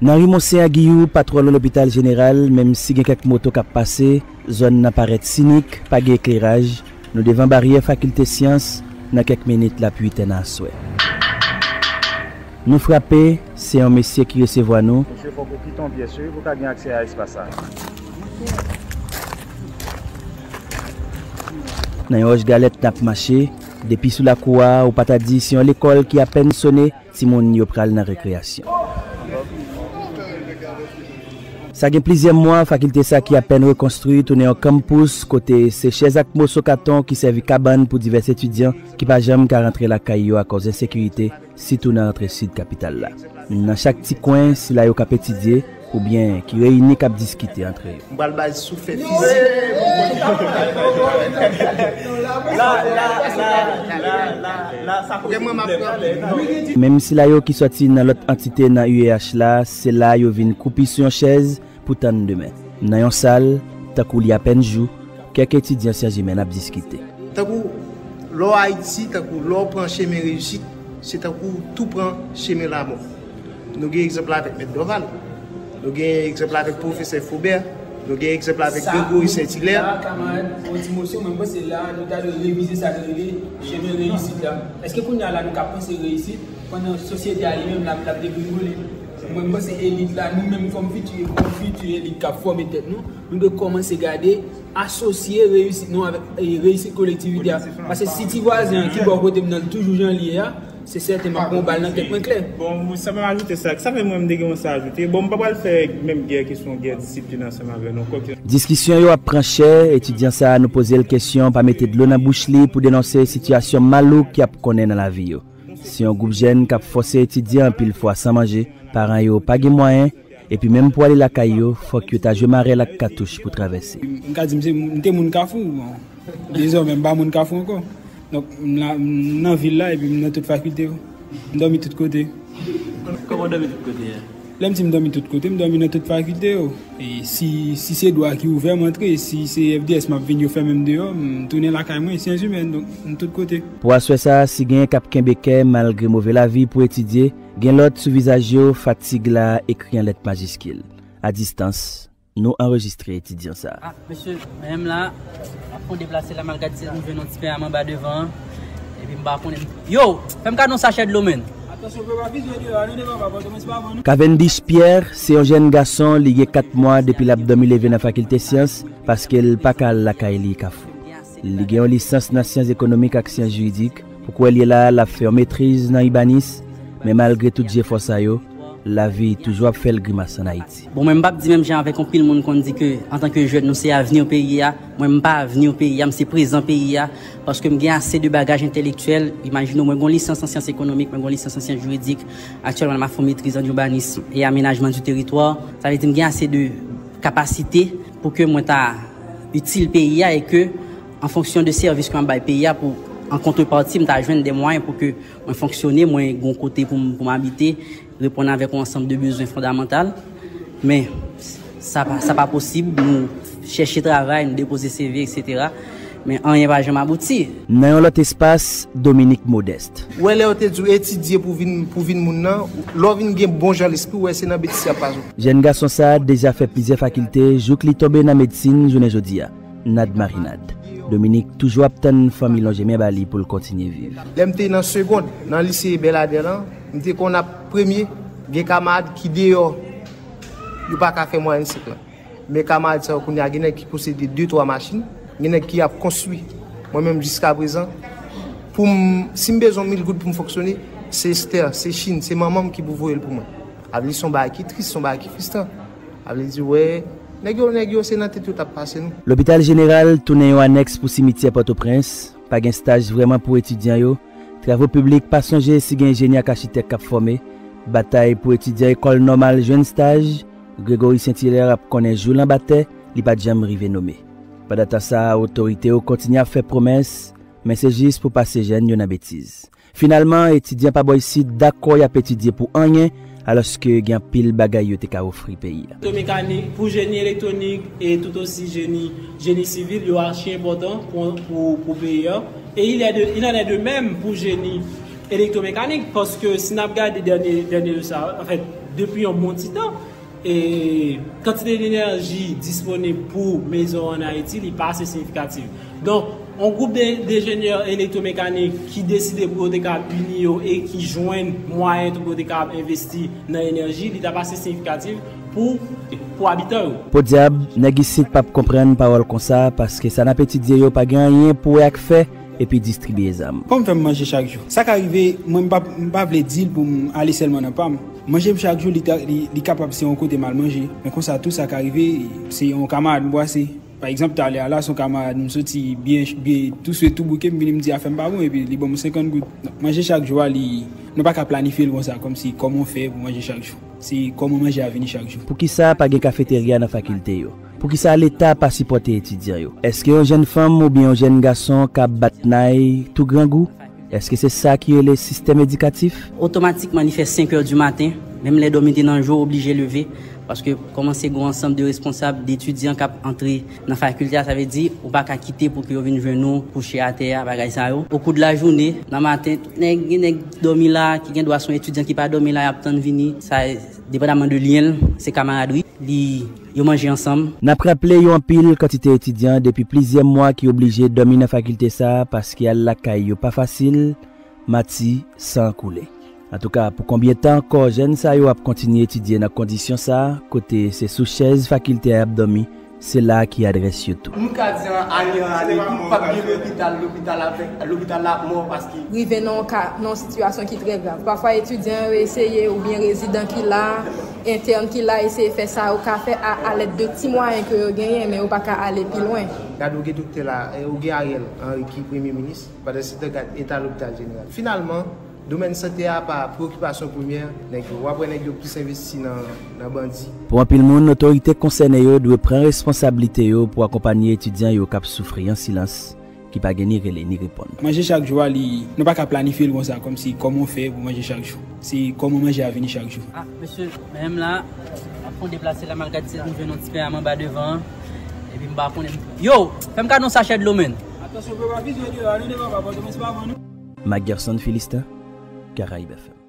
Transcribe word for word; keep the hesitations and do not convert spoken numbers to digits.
Nan ri Monsen Agiyou, pa twò lwen Lopital Jeneral, menm si gen kèk moto k ap pase, zòn nan parèt sinik, pa gen ekleraj. Nou devan baryè Fakilte Syans, nan kèk minit l ap uit è nan aswè. Nou frape, se yon mesye ki resevwa nou. Mesye, fòk ou kite yon pyès wi pou w ka gen aksè a espas sa. Nan yon wòch galèt n ap mache, depi sou lakou a, ou pa ta di se yon lekòl ki apèn sone, timoun yo pral nan rekreyasyon. Sa gen plizyè mwa, fakilte sa ki apèn rekonstwi tounen yon kanmpous kote se chèz ak moso katon ki sèvi kabann pou divès etidyan ki pa janm ka rantre lakay yo akòz ensekirite, sitou nan rantre sid kapital la. Nan chak ti kwen, sila yo k ap etidye oubyen ki reyini k ap diskite antre yo. M pral bay sou fè fizik. La, la, la, la, la, la, sa poze pwoblèm. Menm sila yo ki sòti nan lòt antite nan U E H la, se la yo vin koupi sou yon chèz pou tann demen. Nan yon sal, tankou li apèn jou, kèk etidyan syans imèn ap diskite. Tankou lè w Ayiti, tankou lè w pran chemen reyisit, se tankou w tou pran chemen lamò. Nou gen egzanp la avèk Mèt Dorval. Nou gen egzanp la avèk Pwofesè Faubert. Nou gen egzanp la avèk Gregory Saint-Hilaire. La, kamarad, yon ti mosyon, mwen, m panse la, nou ta dwe revize sa nou rele chemen reyisit la. Èske kounye a la, nou ka panse reyisit pandan sosyete a li menm l ap, l ap degringole? Mwen, m panse elit la, nou menm kòm fiti, kòm fiti elit k ap fòme tèt nou, nou dwe kòmanse gade asosye reyisit nou avèk, e, reyisit kolektivite a. Paske si ti vwazen an ki bò kote m nan l toujou jan l ye a, se sèten m ap pran yon bal nan tèt mwen klè. Bon, sa m ap ajoute sa, sa fè mwen m te gen yon sa ajoute. Bon, m pa pral fè menm gè kesyon gè disiplin ansanm avè nou. Kwòkè. Diskisyon yo ap pran chè, etidyan sa a nou poze l kesyon pa mete dlo nan bouch li pou denonse sitiyasyon malouk y ap konnen nan lavi yo. Se yon gwoup jèn k ap fòse etidye anpil fwa san manje, paran yo pa gen mwayen, epi menm pou ale lakay yo, fòk yo ta jwe marèl ak katouch pou travèse. M ka di m se, m te moun Kafou, bon, dezòmè m pa moun Kafou ankò. Donk, m la, m nan vil la, epi m nan tout fakilte yo. M dòmi tout kote. Kòman w dòmi tout kote a? Lè m di m dòmi tout kote, m dòmi nan tout fakilte yo. E si, si se dwa ki ouvè, m antre. Si se F D S m ap vin, yo fèmen m deyò, m tounen lakay mwen, syans imèn, donk, m tout kote. Pou aswè sa a, si genyen k ap kenbe kè malgre move lavi pou etidye, gen lòt sou vizaj yo, fatig la ekri an lèt majiskil. A distans, nou anrejistre etidyan sa a. Ah, mesye, menm la, m ap konn deplase la, m al gad si m jwenn yon ti pen a m anba devan an. Epi m pa konnen. Yo, fè m kado yon sachè dlo, menn. Atansyon, bro, pa vizye deyò a, nou devan pa pòt, men se pa bon, non. Cavendish Pierre se yon jèn gason, li gen kat mwa depi l ap dòmi leve nan fakilte syans, paske l pa ka al lakay li Kafou. Li gen yon lisans nan syans ekonomik ak syans jiridik. Pou kwè l ye la, l ap fè yon metriz nan ibanis, men malgre tout jefò sa yo, lavi toujou ap fè l grimas ann Ayiti. Bon, mwen, m p ap di menm jan avèk anpil moun konn di ke, antanke jèn, nou se avni peyi a. Mwen, m pa avni peyi a, m se prezan peyi a, paske m gen ase de bagaj entèlektyèl. Imajine w, mwen gen yon lisans an syans ekonomik, mwen gen yon lisans an syans jiridik. Aktyèlman, m ap fè yon metriz an urbanism e amenajman di teritwa. Sa vle di, m gen ase de kapasite pou ke mwen ta itil peyi a e ke, an fonksyon de sèvis ke m ap bay peyi a, pou, an kontrepati, m ta jwenn de mwayen pou ke mwen fonksyone, mwen gen yon kote pou m, pou m abite, reponn avèk yon ansanm de bezwen fondamantal. Men, sa pa, sa pa posib. Nou chèche travay, nou depoze C V, et cetera. Men anyen pa janm abouti. Nan yon lòt espas, Dominique Modeste. Ou wè lè yo te di w etidye pou vin, pou vin moun nan, lè w vin gen bon jan lespri, ou wè se nan betiz y ap pase w. Jèn gason sa a deja fè plizyè fakilte jouk li tonbe nan medsin jounen jodi a. Nad Marinad. Dominique toujou ap tann fanmi lonje men ba li pou l kontinye viv. Lè m te nan segond, nan lise Bèladè lan, m te konn ap premye, gen kamarad ki deyò, yo pa ka fè mwayèn senk lan. Men kamarad sa yo kounye a, gen nèg ki posede de, twa machin, gen nèg ki ap konstwi. Mwen menm, jiskaprezan, pou m, si m bezwen mil goud pou m fonksyone, se Esther, se Chine, se manman m ki pou voye l pou mwen. Sa vle di se yon bagay ki tris, se yon bagay ki fristran. Sa vle di, wè, nèg yo, nèg yo, se nan tèt yo t ap pase nou. Lopital Jeneral tounen yon anèks pou simityè Pòtoprens. Pa gen staj vrèman pou etidyan yo. Travo piblik pa sonje si gen jeni ak achitèk k ap fòme. Batay pou etidyan Ekòl Nòmal jwenn staj, Gregory Saint-Hilaire ap konnen jou l anba tè, li pa t janm rive nome. Pandan tan sa a, otorite yo kontinye ap fè pwomès, men se jis pou pase jèn yo nan betiz. Finalman, etidyan pa bò isit dakò y ap etidye pou anyen, alòske gen anpil bagay yo te ka ofri peyi a. Elektwomekanik, pou jeni elektwonik, e tout osi jeni, jeni sivil, yo achi enpòtan pou, pou, pou peyi a. E il est de, il en est de même pou jeni elektwomekanik, paske si n ap gade dènye, dènye sa, anfèt, Depi yon bon ti tan, e kantite enèji disponib pou mezon an Ayiti, li pa ase siyifikatif. Donk, yon gwoup de, de enjenyè elektwomekanik ki deside pou yo te ka ini yo e ki jwenn mwayen tou pou yo te ka envesti nan enèji, li t ap ase siyifikatif pou, pou abitan yo. Podyab, nèg isit p ap konprann pawòl konsa, paske sa n ap etidye yo pa gen anyen pou wè ak fè epi distribye zam. Kòm fè m manje chak jou? Sa ka rive, mwen m pa, m pa vle di l pou m ale sèlman nan pa m. Manje m chak jou, li, ta- li, li kapab se yon kote m al manje. Men konsa tou sa ka rive, se yon kamarad m bwase. Pa egzanp, talè a la, se yon kamarad m soti byen, byen tou swe tou bouke, m vini m di afè m pa bon, epi li ban m senkant goud. Manje chak jou a, li, nou pa ka planifye l konsa, kòmsi kòman w fè pou manje chak jou. Se kòman manje a vini chak jou. Poukisa pa gen kafeterya nan fakilte yo? Poukisa Leta pa sipòte etidyan yo? Èske yon jèn fanm oubyen yon jèn gason ka bat nay tou grangou? Èske se sa ki rele sistèm edikatif? Otomatikman, li fè senk è di maten, menm lè dòmi te nan je w, oblije leve, paske kòmanse gen yon ansanm de responsab, de etidyan k ap antre nan fakilte a, sa vle di, ou pa ka kite pou ke yo vin jwenn ou kouche atè a, bagay sa yo. Au cours de la journée, nan maten, tout nèg, gen nèg dòmi la, ki gen dwa se yon etidyan ki pa dòmi la, y ap tann vini, sa, depandaman de lyen l, se kamaradri, li, yo manje ansanm. N ap raple yo anpil kantite etidyan depi plizyè mwa ki oblije dòmi nan fakilte sa a paske al lakay yo pa fasil, mati, san koule. Antouka, pou konbyen tan ankò jèn sa yo ap kontinye etidye nan kondisyon sa a, kote se sou chèz fakilte a y ap dòmi, se la ki adrès yo tou. Nou ka di an ane an ane, tout p ap gen lopital, lopital avèk, lopital la ap mò paske. Rive nan yon ka, nan yon sitiyasyon ki trè grav. Pafwa etidyan yo eseye oubyen rezidan ki la, entèn ki la, eseye fè sa yo ka fè a, alèd de ti mwayen ke yo genyen, men yo pa ka ale pi lwen. Gade, ou gen doktè la, e, ou gen Ariel Henry ki premye minis, pandan se tan gad eta lopital jeneral. Finalman, domèn sante a pa preokipasyon premyè nèg yo. W ap wè nèg yo plis envesti nan, nan bandi. Pou anpil moun, otorite konsène yo dwe pran responsablite yo pou akonpanye etidyan yo k ap soufri an silans, ki pa gen ni rele ni reponn. Manje chak jou a, li, nou pa ka planifye l konsa, kòmsi kòman w fè pou manje chak jou. Se kòman manje a vini chak jou. Ah, mesye, menm la, m ap konn deplase la, m al gad si m jwenn yon ti pen a m anba devan an, epi m pa konnen. Yo, fè m gade yon sachè dlo, menn. Atansyon, papa, vizyon deyò a, nou devan papa, men se pa van, non. Mac Gerson Philistin, Caraïbes F M.